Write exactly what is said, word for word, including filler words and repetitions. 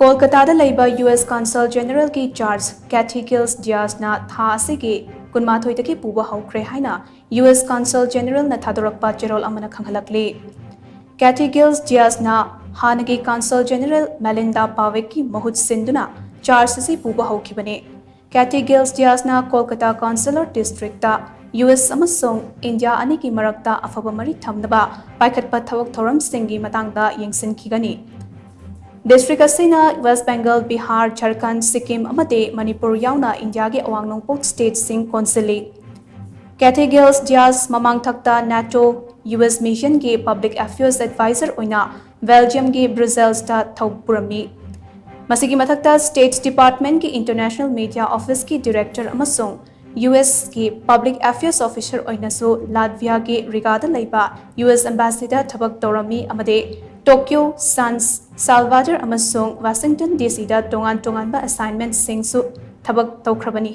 ꯀꯣꯜꯀꯇꯥꯗ ꯂꯩꯕ U S ꯀꯣꯟꯁꯜ ꯖꯦꯅꯔꯦꯜꯒꯤ charge ꯀꯦꯊꯤ Giles ꯗꯤꯌꯥꯁꯅ ꯊꯥ ꯑꯁꯤꯒꯤ ꯀꯨꯟꯃꯥꯊꯣꯏꯗꯒꯤ ꯄꯨꯕ ꯍꯧꯈ꯭ꯔꯦ ꯍꯥꯏꯅ ꯌꯨ ꯑꯦꯁ ꯀꯣꯟꯁꯜ ꯖꯦꯅꯔꯦꯜꯅ ꯊꯥꯗꯣꯔꯛꯄ ꯆꯦꯔꯣꯜ ꯑꯃꯅ ꯈꯪꯍꯜꯂꯛꯂꯤ꯫ ꯀꯦꯊꯤ ꯒꯤꯜꯁ ꯗꯤꯌꯥꯁꯅ ꯍꯥꯟꯅꯒꯤ ꯀꯣꯟꯁꯜ ꯖꯦꯅꯔꯦꯜ ꯃꯦꯂꯤꯟꯗꯥ ꯄꯥꯋꯦꯛꯀꯤ ꯃꯍꯨꯠ ꯁꯤꯟꯗꯨꯅ ꯆꯥꯔꯖ ꯑꯁꯤ ꯄꯨꯕ ꯍꯧꯈꯤꯕꯅꯤ꯫ ꯀꯦꯊꯤ ꯒꯤꯜꯁ ꯗꯤꯌꯥꯁꯅ Kolkata consular district U S ꯑꯃꯁꯨꯡ ꯏꯟꯗꯤꯌꯥ ꯑꯅꯤꯒꯤ ꯃꯔꯛꯇ ꯑꯐꯕ ꯃꯔꯤ ꯊꯝꯅꯕ ꯄꯥꯏꯈꯠꯄ ꯊꯕꯛ ꯊꯧꯔꯝꯁꯤꯡꯒꯤ ꯃꯇꯥꯡꯗ ꯌꯦꯡꯁꯤꯟꯈꯤꯒꯅꯤ꯫ ꯗꯤꯁꯇ꯭ꯔꯤꯛ ꯑꯁꯤꯅ ꯋꯦꯁ ꯕꯦꯡꯒꯜ, ꯕꯤꯍꯥꯔ, ꯖꯔꯈꯟꯗ, ꯁꯤꯛꯀꯤꯝ ꯑꯃꯗꯤ ꯃꯅꯤꯄꯨꯔ ꯌꯥꯎꯅ ꯏꯟꯗꯤꯌꯥꯒꯤ ꯑꯋꯥꯡ ꯅꯣꯡꯄꯣꯛ ꯁ꯭ꯇꯦꯠꯁꯤꯡ ꯀꯣꯟꯁꯤꯜꯂꯤ꯫ ꯀꯦꯊꯤ ꯒꯤꯜꯁ ꯗꯤꯌꯥꯁ ꯃꯃꯥꯡꯊꯛꯇ ꯅꯦꯇꯣ, ꯌꯨ ꯑꯦꯁ ꯃꯤꯁꯟꯒꯤ ꯄꯕ꯭ꯂꯤꯛ ꯑꯦꯐꯤꯌꯔꯁ ꯑꯦꯗꯚꯥꯏꯖꯔ ꯑꯣꯏꯅ ꯕꯦꯜꯖꯤꯌꯝꯒꯤ ꯕ꯭ꯔꯨꯁꯦꯜꯁꯇ ꯊꯧ ꯄꯨꯔꯝꯃꯤ꯫ ꯃꯁꯤꯒꯤ ꯃꯊꯛꯇ ꯁ꯭ꯇꯦꯠ ꯗꯤꯄꯥꯔꯠꯃꯦꯟꯠꯀꯤ ꯏꯟꯇꯔꯅꯦꯁꯅꯦꯜ ꯃꯤꯗꯤꯌꯥ ꯑꯣꯐꯤꯁꯀꯤ ꯗꯤꯔꯦꯛꯇꯔ ꯑꯃꯁꯨꯡ ꯌꯨ ꯑꯦꯁꯀꯤ ꯄꯕ꯭ꯂꯤꯛ ꯑꯦꯐꯤꯌꯔꯁ ꯑꯣꯐꯤꯁꯔ ꯑꯣꯏꯅꯁꯨ ꯂꯥꯠꯚꯤꯌꯥꯒꯤ ꯔꯤꯒꯥꯗ ꯂꯩꯕ ꯌꯨ ꯑꯦꯁ ꯑꯦꯝꯕꯦꯁꯤꯗ ꯊꯕꯛ ꯇꯧꯔꯝꯃꯤ ꯑꯃꯗꯤ ꯇꯣꯀ꯭ꯌꯣ, ꯁꯥꯟ ꯁꯥꯜꯚꯥꯗꯣꯔ ꯑꯃꯁꯨꯡ ꯋꯥꯁꯤꯡꯇꯟ ꯗꯤ ꯁꯤꯗ ꯇꯣꯉꯥꯟ ꯇꯣꯉꯥꯟꯕ ꯑꯦꯁꯥꯏꯟꯃꯦꯟꯠꯁꯤꯡꯁꯨ ꯊꯕꯛ ꯇꯧꯈ꯭ꯔꯕꯅꯤ꯫